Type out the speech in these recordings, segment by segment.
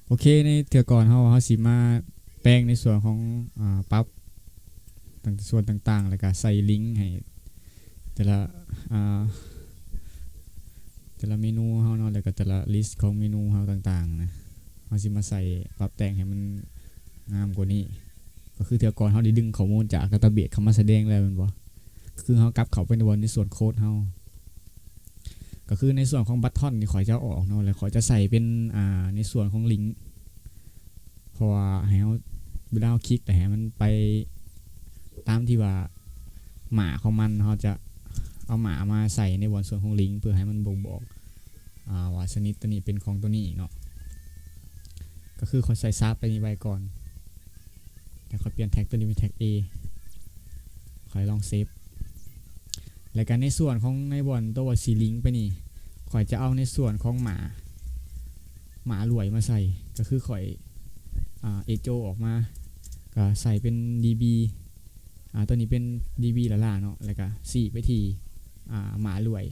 ໂອເຄ ໃນເທື່ອກ່ອນເຮົາ ເຮົາຊິມາແປງໃນສ່ວນຂອງ ອາ ປັບຕ່າງ ສ່ວນຕ່າງໆ ແລ້ວກະໃສ່ລິງໃຫ້ແຕ່ລະ ອາ ແຕ່ລະເມນູເຮົາເນາະ ແລ້ວກະແຕ່ລະລິສຂອງເມນູເຮົາຕ່າງໆນະ ເຮົາຊິມາໃສ່ປັບແຕ່ງໃຫ້ມັນງາມກວ່ານີ້. ກໍຄືເທື່ອກ່ອນເຮົາໄດ້ດຶງຂໍ້ມູນຈາກດາຕາເບສເຂົ້າມາສະແດງແລ້ວແມ່ນບໍ່? ກໍຄືເຮົາກັບເຂົ້າໄປໃນບ່ອນໃນສ່ວນໂຄດເຮົາ ກໍຄືໃນສ່ວນຂອງບັດທອນນີ້ຂ້ອຍຈະເອົາອອກເນາະ ແລ້ວຂ້ອຍຈະໃສ່ເປັນ ອາ ໃນສ່ວນຂອງລິງ ເພາະວ່າໃຫ້ເຮົາ ເວລາເຮົາຄລິກແລ້ວໃຫ້ມັນໄປຕາມທີ່ວ່າໝາຂອງມັນ ເຮົາຈະເອົາໝາມາໃສ່ໃນບ່ອນສ່ວນຂອງລິງ ເພື່ອໃຫ້ມັນບົ່ງບອກ ອາ ວ່າຊະນິດໂຕນີ້ເປັນຂອງໂຕນີ້ເນາະ. ກໍຄືຂ້ອຍໃສ່ຊາບໄປນີ້ໄວ້ກ່ອນ ແລ້ວຂ້ອຍປ່ຽນແທັກໂຕນີ້ເປັນແທັກ A ຂ້ອຍລອງເຊບ ແລ້ວກໍໃນສ່ວນຂອງໃນບ່ອນໂຕວ່າຊິລິງໄປນີ້ ຂ້ອຍຈະເອົາໃນສ່ວນຂອງໝາ ໝາຫຼວຍມາໃສ່ ກໍຄືຂ້ອຍ ອາ ເອໂຈອອກມາ ກໍໃສ່ເປັນ DB ອາ ໂຕນີ້ເປັນ DB ຫຼ້າໆເນາະ ແລ້ວກໍຊີ້ໄປທີ່ ອາ ໝາຫຼວຍ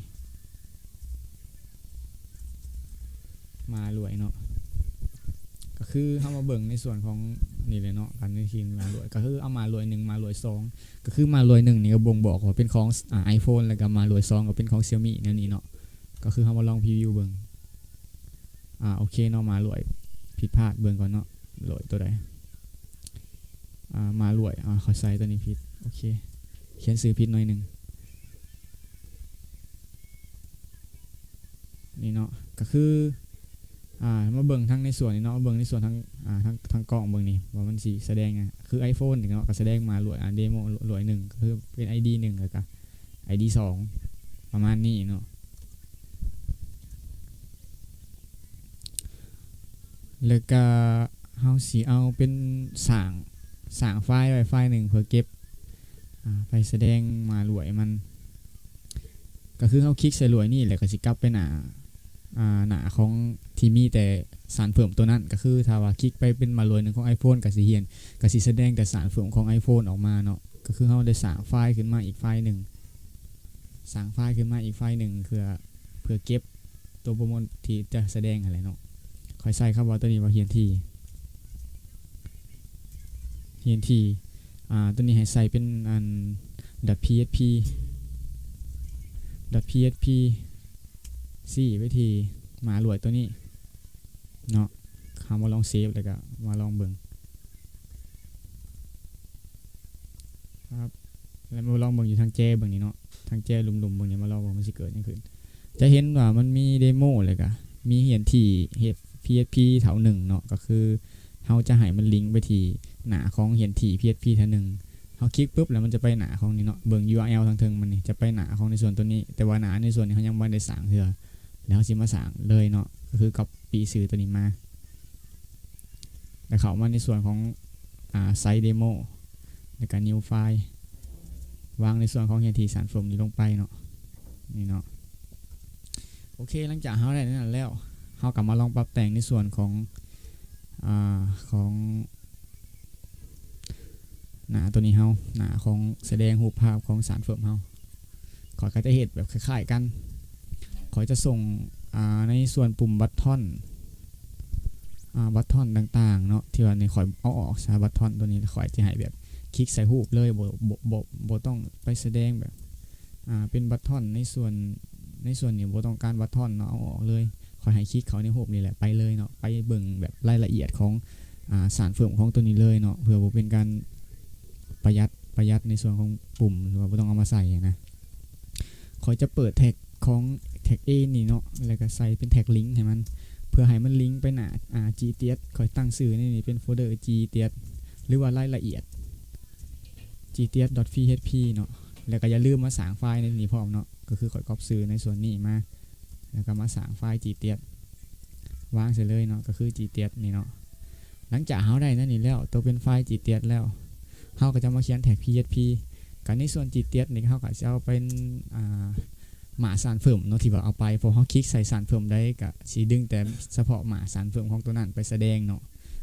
ໝາຫຼວຍເນາະ ກໍຄືເຮົາມາເບິ່ງໃນສ່ວນຂອງນີ້ເລີຍເນາະ ການໃນທີ່ໝາຫຼວຍ ກໍຄືເອົາໝາຫຼວຍໜຶ່ງ ໝາຫຼວຍສອງ ກໍຄືໝາຫຼວຍໜຶ່ງນີ້ກໍບົ່ງບອກວ່າເປັນຂອງ ອາ iPhone ແລ້ວກໍໝາຫຼວຍສອງກໍເປັນຂອງ Xiaomi ແນວນີ້ເນາະ. ກໍຄືເຮົາມາລອງ preview ເບິ່ງ ອາ ໂອເຄເນາະ ໝາຫຼວຍຜິດພາດ ເບິ່ງກ່ອນເນາະ ຫຼວຍໂຕໃດ ອາ ໝາຫຼວຍ ອາ ຂ້ອຍໃສ່ໂຕນີ້ຜິດ ໂອເຄ ຂຽນຊື່ຜິດໜ້ອຍໜຶ່ງ ນີ້ເນາະ ກໍຄື ອາ ມາເບິ່ງທາງໃນສ່ວນນີ້ເນາະ ເບິ່ງໃນສ່ວນທາງ ອາ ທາງ ທາງກ້ອງເບິ່ງນີ້ ວ່າມັນຊິສະແດງຫຍັງ ຄື iPhone ນີ້ເນາະ ກໍສະແດງໝາຫຼວຍ ອາ ເດໂມຫຼວຍໜຶ່ງ ກໍຄືເປັນ ID ໜຶ່ງ ແລ້ວກໍ ID ສອງ ປະມານນີ້ເນາະ. ແລ້ວກະເຮົາຊິເອົາເປັນສ້າງ ສ້າງໄຟລ໌ໄວ້ໄຟລ໌ໜຶ່ງເພື່ອເກັບ ອາ ໄປສະແດງໝາຫຼວຍມັນ ກໍຄືເຮົາຄລິກໃສ່ຫຼວຍນີ້ ແລ້ວກໍຊິກັບໄປໜ້າ ອາ ໜ້າຂອງທີ່ມີແຕ່ສານເພີ່ມໂຕນັ້ນ ກໍຄືຖ້າວ່າຄລິກໄປເປັນໝາຫຼວຍໜຶ່ງຂອງ iPhone ກໍຊິເຫັນ ກໍຊິສະແດງແຕ່ສານເພີ່ມຂອງ iPhone ອອກມາເນາະ. ກໍຄືເຮົາໄດ້ສ້າງໄຟລ໌ຂຶ້ນມາອີກໄຟລ໌ໜຶ່ງ ສ້າງໄຟລ໌ຂຶ້ນມາອີກໄຟລ໌ໜຶ່ງ ເພື່ອ ເພື່ອເກັບໂຕໂປຣໂມດທີ່ຈະສະແດງຫັ້ນແຫຼະເນາະ. ຂ້ອຍໃສ່ຄຳວ່າໂຕນີ້ວ່າຮຽນທີ່ ຮຽນທີ່ ອາ ໂຕນີ້ໃຫ້ໃສ່ເປັນອັນ .php .php ຊີ້ໄປທີ່ໝາຫຼວຍໂຕນີ້ເນາະ. ເຮົາມາລອງເຊບ ແລ້ວກໍມາລອງເບິ່ງ ແລ້ວມາລອງເບິ່ງຢູ່ທາງແຈເບິ່ງນີ້ເນາະ ທາງແຈລຸ່ມໆເບິ່ງນີ້ ມາລອງເບິ່ງມັນຊິເກີດຫຍັງຂຶ້ນ. ຈະເຫັນວ່າມັນມີເດໂມ ແລ້ວກໍມີຮຽນທີ່ເຮັດ PHP ເທົ່າໜຶ່ງເນາະ ກໍຄືເຮົາຈະໃຫ້ມັນລິງໄປທີ່ໜ້າຂອງຮຽນທີ່ PHP ເທົ່າໜຶ່ງ. ເຮົາຄລິກປຶບ ແລ້ວມັນຈະໄປໜ້າຂອງນີ້ເນາະ ເບິ່ງ URL ທາງເທິງມັນນີ້ ຈະໄປໜ້າຂອງໃນສ່ວນໂຕນີ້ ແຕ່ວ່າໜ້າໃນສ່ວນນີ້ເຮົາຍັງບໍ່ໄດ້ສ້າງເທື່ອ ແລ້ວເຮົາຊິມາສ້າງເລີຍເນາະ ກໍຄືກັອບປີ້ຊື່ໂຕນີ້ມາ ແລ້ວເຂົ້າມາໃນສ່ວນຂອງ ອາ ໄຊເດໂມ ແລ້ວກໍ New File ວາງໃນສ່ວນຂອງຮຽນທີ່ສານເຟີມນີ້ລົງໄປເນາະ ນີ້ເນາະ. ໂອເຄ ຫຼັງຈາກເຮົາໄດ້ນັ້ນແລ້ວ ເຮົາກໍມາລອງປັບແຕ່ງໃນສ່ວນຂອງ ອາ ຂອງ ໜ້າໂຕນີ້ເຮົາ ໜ້າຂອງສະແດງຮູບພາບຂອງສານເຟີມເຮົາ ຂ້ອຍກໍຈະເຮັດແບບຄ້າຍໆກັນ ຂ້ອຍຈະສົ່ງ ອາ ໃນສ່ວນປຸ່ມບັດທອນ ອາ ບັດທອນຕ່າງໆເນາະ ທີ່ວ່ານີ້ຂ້ອຍເອົາອອກຊະ ບັດທອນໂຕນີ້ ແລ້ວຂ້ອຍຈະໃຫ້ແບບຄລິກໃສ່ຮູບເລີຍ ບໍ່ ບໍ່ ບໍ່ ບໍ່ຕ້ອງໄປສະແດງແບບ ອາ ເປັນບັດທອນໃນສ່ວນ ໃນສ່ວນນີ້ບໍ່ຕ້ອງການບັດທອນເນາະ ເອົາອອກເລີຍ. ຂ້ອຍໃຫ້ຄລິກເຂົ້າໃນຮູບນີ້ແຫຼະ ໄປເລີຍເນາະ ໄປເບິ່ງແບບລາຍລະອຽດຂອງ ອາ ສານເຟີມຂອງໂຕນີ້ເລີຍເນາະ ເພື່ອບໍ່ເປັນການປະຢັດ ປະຢັດໃນສ່ວນຂອງປຸ່ມ ຫຼືວ່າບໍ່ຕ້ອງເອົາມາໃສ່ນະ. ຂ້ອຍຈະເປີດແທັກຂອງ ແທັກ A ນີ້ເນາະ ແລ້ວກໍໃສ່ເປັນແທັກລິງໃຫ້ມັນ ເພື່ອໃຫ້ມັນລິງໄປໜ້າ ອາ GTS ຂ້ອຍຕັ້ງຊື່ໃນນີ້ເປັນໂຟນເດີ GTS ຫຼືວ່າລາຍລະອຽດ GTS.php ເນາະ ແລ້ວກໍຢ່າລືມມາສ້າງໄຟລ໌ໃນນີ້ພ້ອມເນາະ ກໍຄືຂ້ອຍກັອບຊື່ໃນສ່ວນນີ້ມາ ແລ້ວກໍມາສ້າງໄຟລ໌ GTS ວາງໃສ່ເລີຍເນາະ ກໍຄື GTS ນີ້ເນາະ. ຫຼັງຈາກເຮົາໄດ້ນັ້ນນີ້ແລ້ວ ໂຕເປັນໄຟລ໌ GTS ແລ້ວ ເຮົາກໍຈະມາຂຽນແທັກ PHP ກໍໃນສ່ວນ GTS ນີ້ເຮົາກໍຈະເອົາເປັນ ອາ ໝາກສານເຟີມເນາະ ທີ່ວ່າເອົາໄປ ເພາະເຮົາຄລິກໃສ່ສານເຟີມໃດ ກໍຊິດຶງແຕ່ສະເພາະໝາກສານເຟີມຂອງໂຕນັ້ນໄປສະແດງເນາະ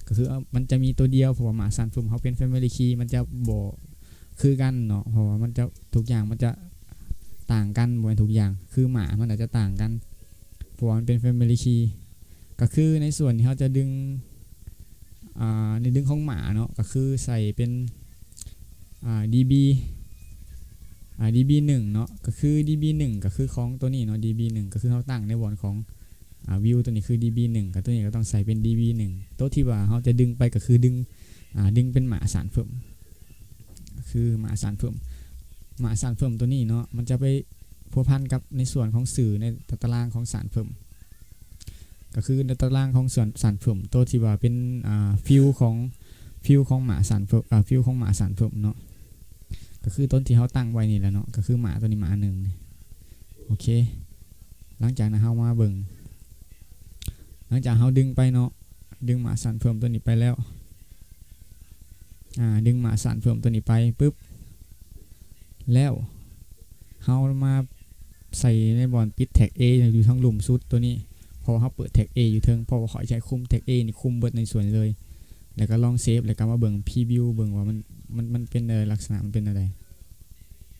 ກໍຄືມັນຈະມີໂຕດຽວ ເພາະວ່າໝາກສານເຟີມເຮົາເປັນ Family Key ມັນຈະບໍ່ຄືກັນເນາະ ເພາະວ່າມັນຈະ ທຸກຢ່າງມັນຈະຕ່າງກັນ ບໍ່ແມ່ນທຸກຢ່າງ ຄືໝາກມັນອາດຈະຕ່າງກັນ ເພາະວ່າມັນເປັນ Family Key ກໍຄືໃນສ່ວນທີ່ເຮົາຈະດຶງ ອ່າ ໃນດຶງຂອງໝາເນາະ ກໍຄືໃສ່ເປັນ ອ່າ ດີບີ ອ່າ ດີບີໜຶ່ງເນາະ ກໍຄືດີບີໜຶ່ງ ກໍຄືຂອງຕົວນີ້ເນາະ ດີບີໜຶ່ງ ກໍຄືເຮົາຕັ້ງໃນບ່ອນຂອງ ອ່າ view ຕົວນີ້ຄືດີບີໜຶ່ງ ກໍຕົວນີ້ກໍຕ້ອງໃສ່ເປັນດີບີໜຶ່ງ ໂຕທີ່ວ່າເຮົາຈະດຶງໄປກໍຄືດຶງ ອ່າ ດຶງເປັນໝາສານເພີ່ມ ກໍຄືໝາສານເພີ່ມ ໝາສານເພີ່ມຕົວນີ້ເນາະ ມັນຈະໄປພົວພັນກັບໃນສ່ວນຂອງຊື່ໃນຕາຕະລາງຂອງສານເພີ່ມ ກໍຄືໃນຕາຕະລາງຂອງສ່ວນສານເພີ່ມ ໂຕທີ່ວ່າເປັນ ອ່າ view ຂອງ view ຂອງໝາສານເພີ່ມ ອ່າ view ຂອງໝາສານເພີ່ມເນາະ ກໍຄືຕົວທີ່ເຮົາຕັ້ງໄວ້ນີ້ແຫຼະເນາະ ກໍຄືໝາຕົວນີ້ໝາໜຶ່ງນີ້ ໂອເຄ ຫຼັງຈາກນັ້ນເຮົາມາເບິ່ງ ຫຼັງຈາກເຮົາດຶງໄປເນາະ ດຶງໝາສານເພີ່ມຕົວນີ້ໄປແລ້ວ ອ່າ ດຶງໝາສານເພີ່ມຕົວນີ້ໄປປຶບ ແລ້ວເຮົາມາໃສ່ໃນບ່ອນປິດແທັກ A ຢູ່ທາງລຸ່ມສຸດຕົວນີ້ ເພາະວ່າເຮົາເປີດແທັກ A ຢູ່ເທິງ ເພາະວ່າຂ້ອຍໃຊ້ຄຸມແທັກ A ນີ້ຄຸມເບິດໃນສ່ວນເລີຍ ແລ້ວກໍລອງເຊບ ແລ້ວກໍມາເບິ່ງ preview ເບິ່ງວ່າມັນ ມັນ ມັນເປັນ ເອີ ລັກສະນະມັນເປັນແນວໃດ.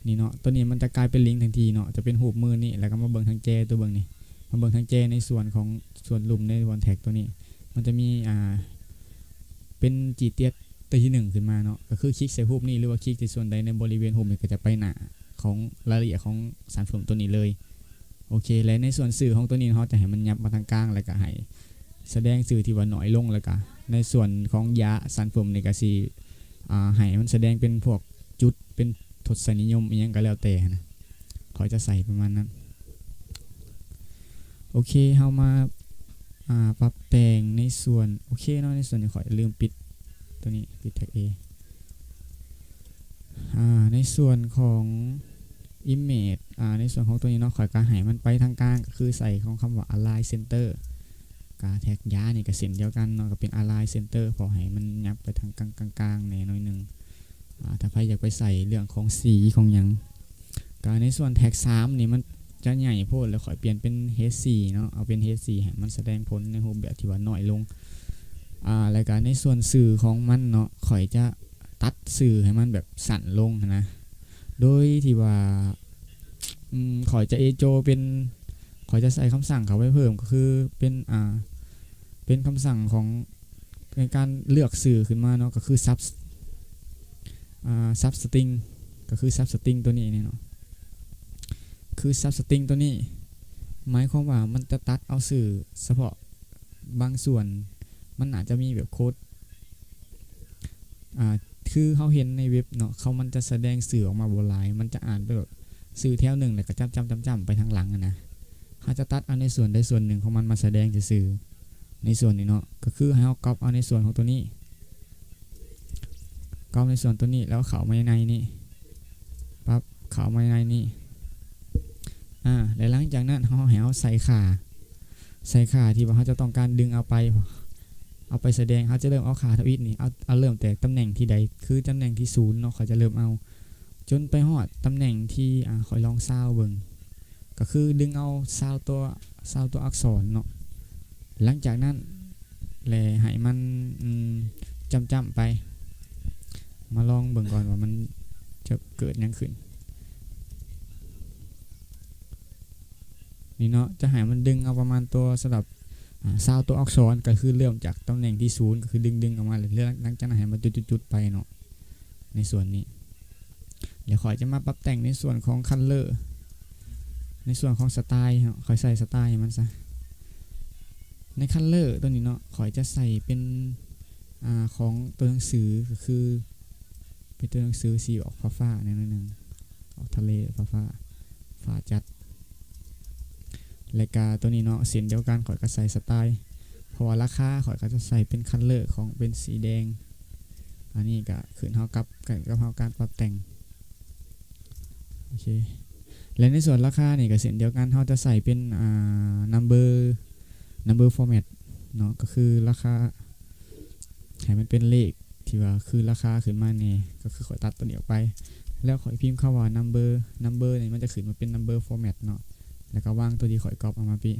ນີ້ເນາະ ຕົວນີ້ມັນຈະກາຍເປັນລິ້ງທັນທີເນາະ ຈະເປັນຮູບມືນີ້ ແລ້ວກໍມາເບິ່ງທາງແຈຕົວເບິ່ງນີ້ ມາເບິ່ງທາງແຈໃນສ່ວນຂອງ ສ່ວນລຸ່ມໃນບ່ອນແທັກຕົວນີ້ ມັນຈະມີ ອ່າ ເປັນຈີຕຽດຕົວທີໜຶ່ງຂຶ້ນມາເນາະ ກໍຄືຄລິກໃສ່ຮູບນີ້ ຫຼືວ່າຄລິກໃສ່ສ່ວນໃດໃນບໍລິເວນຮູບນີ້ ກໍຈະໄປໜ້າຂອງລາຍລະອຽດຂອງສານເພີ່ມຕົວນີ້ເລີຍ. ໂອເຄ ແລະ ໃນສ່ວນຊື່ຂອງຕົວນີ້ ເຮົາຈະໃຫ້ມັນຫຍັບມາທາງກາງ ແລ້ວກໍໃຫ້ສະແດງຊື່ທີ່ວ່າໜ້ອຍລົງ ແລ້ວກໍໃນສ່ວນຂອງຢາສານເພີ່ມນີ້ກໍຊິ ອ່າ ໃຫ້ມັນສະແດງເປັນພວກຈຸດ ເປັນທົດສະນິຍົມອີ່ຫຍັງກໍແລ້ວແຕ່ຫັ້ນນະ ຂ້ອຍຈະໃສ່ປະມານນັ້ນ. ໂອເຄ ເຮົາມາ ອ່າ ປັບແຕ່ງໃນສ່ວນ ໂອເຄເນາະ ໃນສ່ວນນີ້ຂ້ອຍລືມປິດຕົວນີ້ ປິດແທັກ A ອ່າ ໃນສ່ວນຂອງ image ອ່າ ໃນສ່ວນຂອງຕົວນີ້ເນາະ ຂ້ອຍກໍໃຫ້ມັນໄປທາງກາງ ກໍຄືໃສ່ຂອງຄຳວ່າ align center ກະແທັກຢານີ້ກໍເຊັ່ນດຽວກັນເນາະ ກໍເປັນ align center ເພາະໃຫ້ມັນຫຍັບໄປທາງກາງໆແດ່ໜ້ອຍໜຶ່ງ. ອ່າ ຖ້າໃຜຢາກໄປໃສ່ເລື່ອງຂອງສີຂອງຫຍັງ ກໍໃນສ່ວນແທັກສາມນີ້ມັນຈະໃຫຍ່ໂພດ ແລ້ວຂ້ອຍປ່ຽນເປັນ H C ເນາະ ເອົາເປັນ H C ໃຫ້ມັນສະແດງຜົນໃນຮູບແບບທີ່ວ່າໜ້ອຍລົງ. ອ່າ ແລ້ວກໍໃນສ່ວນຊື່ຂອງມັນເນາະ ຂ້ອຍຈະຕັດຊື່ໃຫ້ມັນແບບສັ້ນລົງຫັ້ນນະ ໂດຍທີ່ວ່າ ອືມ ຂ້ອຍຈະເອໂຈເປັນ ຂ້ອຍຈະໃສ່ຄຳສັ່ງເຂົ້າໄປເພີ່ມ ກໍຄືເປັນ ອ່າ ເປັນຄຳສັ່ງຂອງ ໃນການເລືອກຊື່ຂຶ້ນມາເນາະ ກໍຄື sub ອ່າ substring ກໍຄື substring ຕົວນີ້ເນາະ ຄື substring ຕົວນີ້ ໝາຍຄວາມວ່າມັນຈະຕັດເອົາຊື່ສະເພາະບາງສ່ວນ ມັນອາດຈະມີແບບໂຄດ ອ່າ ຄືເຮົາເຫັນໃນເວັບເນາະ ເຂົາ ມັນຈະສະແດງຊື່ອອກມາບໍ່ຫຼາຍ ມັນຈະອ່ານແບບຊື່ແຖວໜຶ່ງ ແລ້ວກໍຈ້ຳໆໆໄປທາງຫຼັງຫັ້ນນະ. ເຮົາຈະຕັດເອົາໃນສ່ວນໃດສ່ວນໜຶ່ງຂອງມັນມາສະແດງຊື່ໆ ໃນສ່ວນນີ້ເນາະ ກໍຄືໃຫ້ເຮົາກັອບເອົາໃນສ່ວນຂອງຕົວນີ້ ກັອບໃນສ່ວນຕົວນີ້ ແລ້ວເຂົ້າມາໃນນີ້ ປັບ ເຂົ້າມາໃນນີ້ ອາ ແລະ ຫຼັງຈາກນັ້ນເຮົາ ໃຫ້ເຮົາໃສ່ຄ່າ ໃສ່ຄ່າທີ່ວ່າເຮົາຈະຕ້ອງການດຶງເອົາໄປ ເອົາໄປສະແດງ ເຮົາຈະເລີ່ມເອົາຄ່າທຳອິດນີ້ ເອົາ ເອົາເລີ່ມແຕ່ຕຳແໜ່ງທີ່ໃດ ຄືຕຳແໜ່ງທີ່ສູນເນາະ ຂ້ອຍຈະເລີ່ມເອົາ ຈົນໄປຮອດຕຳແໜ່ງທີ່ ອາ ຂ້ອຍລອງຊາວເບິ່ງ ກໍຄືດຶງເອົາຊາວຕົວ ຊາວຕົວອັກສອນເນາະ. ຫຼັງຈາກນັ້ນແຫຼະ ໃຫ້ມັນ ອືມ ຈ້ຳໆໄປ ມາລອງເບິ່ງກ່ອນວ່າມັນຈະເກີດຫຍັງຂຶ້ນ. ນີ້ເນາະ ຈະໃຫ້ມັນດຶງເອົາປະມານຕົວສຳລັບ ອາ ຊາວຕົວອັກສອນ ກໍຄືເລີ່ມຈາກຕຳແໜ່ງທີ່ສູນ ກໍຄືດຶງໆອອກມາ ແລ້ວຫຼັງຈາກນັ້ນໃຫ້ມັນຈຸດໆໄປເນາະ ໃນສ່ວນນີ້. ແລ້ວຂ້ອຍຈະມາປັບແຕ່ງໃນສ່ວນຂອງ color ໃນສ່ວນຂອງ style ເນາະ ຂ້ອຍໃສ່ style ໃຫ້ມັນຊະ. ໃນ color ຕົວນີ້ເນາະ ຂ້ອຍຈະໃສ່ເປັນ ອາ ຂອງຕົວໜັງສື ກໍຄືເປັນຕົວໜັງສືສີອອກຟ້າໆແດ່ໜ້ອຍໜຶ່ງ ອອກທະເລຟ້າໆ ຟ້າຈັດ. ແລ້ວກະຕົວນີ້ເນາະ ເຊັ່ນດຽວກັນ ຂ້ອຍກໍໃສ່ style ເພາະວ່າລາຄາ ຂ້ອຍກໍຈະໃສ່ເປັນ color ຂອງເປັນສີແດງ. ອັນນີ້ກໍຂຶ້ນເຮົາກັບ ກັນກັບເຮົາການປັບແຕ່ງ. ໂອເຄ ແລະ ໃນສ່ວນລາຄານີ້ກໍເຊັ່ນດຽວກັນ ເຮົາຈະໃສ່ເປັນ ອ່າ number number format ເນາະ ກໍຄືລາຄາ ໃຫ້ມັນເປັນເລກທີ່ວ່າຄືລາຄາຂຶ້ນມາແດ່ ກໍຄືຂ້ອຍຕັດຕົວນີ້ອອກໄປ ແລ້ວຂ້ອຍພິມຄຳວ່າ number number ນີ້ມັນຈະຂຶ້ນມາເປັນ number format ເນາະ ແລ້ວກໍວາງຕົວທີ່ຂ້ອຍກັອບເອົາມາປີ້.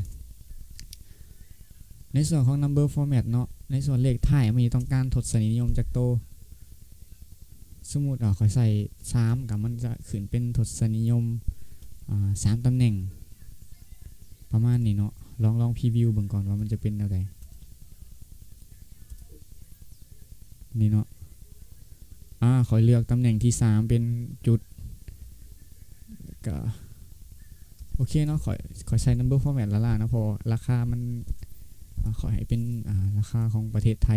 ໃນສ່ວນຂອງ number format ເນາະ ໃນສ່ວນເລກທ້າຍ ມັນຕ້ອງການທົດສະນິຍົມຈັກໂຕ. ສົມມຸດວ່າຂ້ອຍໃສ່ສາມ ກໍມັນຈະຂຶ້ນເປັນທົດສະນິຍົມ ອາ ສາມຕຳແໜ່ງ ປະມານນີ້ເນາະ. ລອງ ລອງ preview ເບິ່ງກ່ອນວ່າມັນຈະເປັນແນວໃດ. ນີ້ເນາະ ອາ ຂ້ອຍເລືອກຕຳແໜ່ງທີສາມເປັນຈຸດ ກະ ໂອເຄເນາະ ຂ້ອຍ ຂ້ອຍໃສ່ number format ລ້າໆ ເນາະ ເພາະວ່າລາຄາມັນ ອາ ຂ້ອຍໃຫ້ເປັນ ອາ ລາຄາຂອງປະເທດໄທ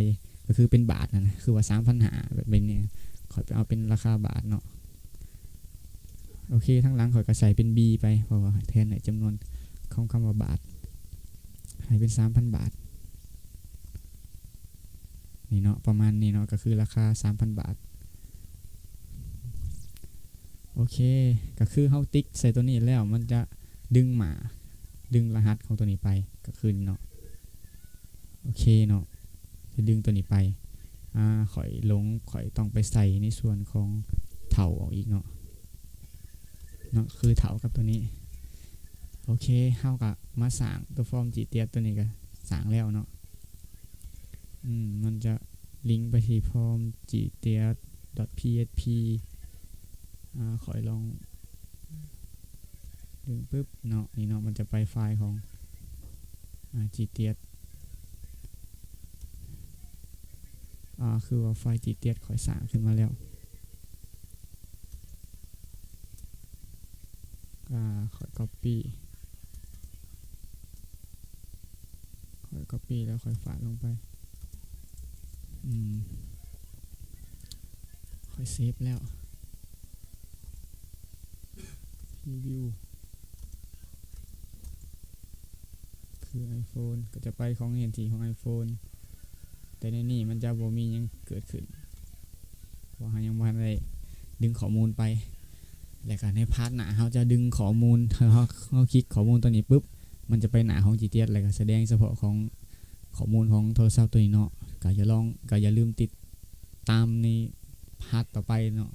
ກໍຄືເປັນບາດຫັ້ນນະ ຄືວ່າ ສາມພັນຫ້າ ແບບນີ້ ຂ້ອຍໄປເອົາເປັນລາຄາບາດເນາະ. ໂອເຄ ທາງຫຼັງຂ້ອຍກໍໃສ່ເປັນ B ໄປ ເພາະວ່າແທນໃຫ້ຈຳນວນຂອງຄຳວ່າບາດ ໃຫ້ເປັນ ສາມພັນ ບາດ ນີ້ເນາະ ປະມານນີ້ເນາະ ກໍຄືລາຄາ ສາມພັນ ບາດ. ໂອເຄ ກໍຄືເຮົາຕິກໃສ່ຕົວນີ້ແລ້ວ ມັນຈະດຶງໝ້າ ດຶງລະຫັດຂອງຕົວນີ້ໄປ ກໍຄືນີ້ເນາະ. ໂອເຄເນາະ ຈະດຶງຕົວນີ້ໄປ ອາ ຂ້ອຍຫຼົງ ຂ້ອຍຕ້ອງໄປໃສ່ໃນສ່ວນຂອງເຖົ້າອອກອີກເນາະ ເນາະ ຄືເຖົ້າກັບຕົວນີ້. ໂອເຄ ເຮົາກໍມາສ້າງຕົວຟອມ GTS ຕົວນີ້ກໍສ້າງແລ້ວເນາະ. ອືມ ມັນຈະລິງໄປທີ່ຟອມ GTS.php ອາ ຂ້ອຍລອງດຶງປຶບເນາະ ນີ້ເນາະ ມັນຈະໄປໄຟລ໌ຂອງ ອາ GTS ອາ ຄືວ່າໄຟລ໌ GTS ຂ້ອຍສ້າງຂຶ້ນມາແລ້ວ ອາ ຂ້ອຍ copy ຂ້ອຍ copy ແລ້ວຂ້ອຍຝາກລົງໄປ ອືມ ຂ້ອຍເຊບແລ້ວ preview ຄື iPhone ກໍຈະໄປຂອງແຜນທີ່ຂອງ iPhone ແຕ່ໃນນີ້ມັນຈະບໍ່ມີຫຍັງເກີດຂຶ້ນ ເພາະເຮົາຍັງບໍ່ທັນໄດ້ດຶງຂໍ້ມູນໄປ ແລ້ວກໍໃນພາດໜ້າເຮົາຈະດຶງຂໍ້ມູນ ເຮົາ ເຮົາຄລິກຂໍ້ມູນຕົວນີ້ປຶບ ມັນຈະໄປໜ້າຂອງ GTS ແລ້ວກໍສະແດງສະເພາະຂອງຂໍ້ມູນຂອງໂທລະສັບຕົວນີ້ເນາະ. ກໍຢ່າລອງ ກໍຢ່າລືມຕິດຕາມໃນພາດຕໍ່ໄປເນາະ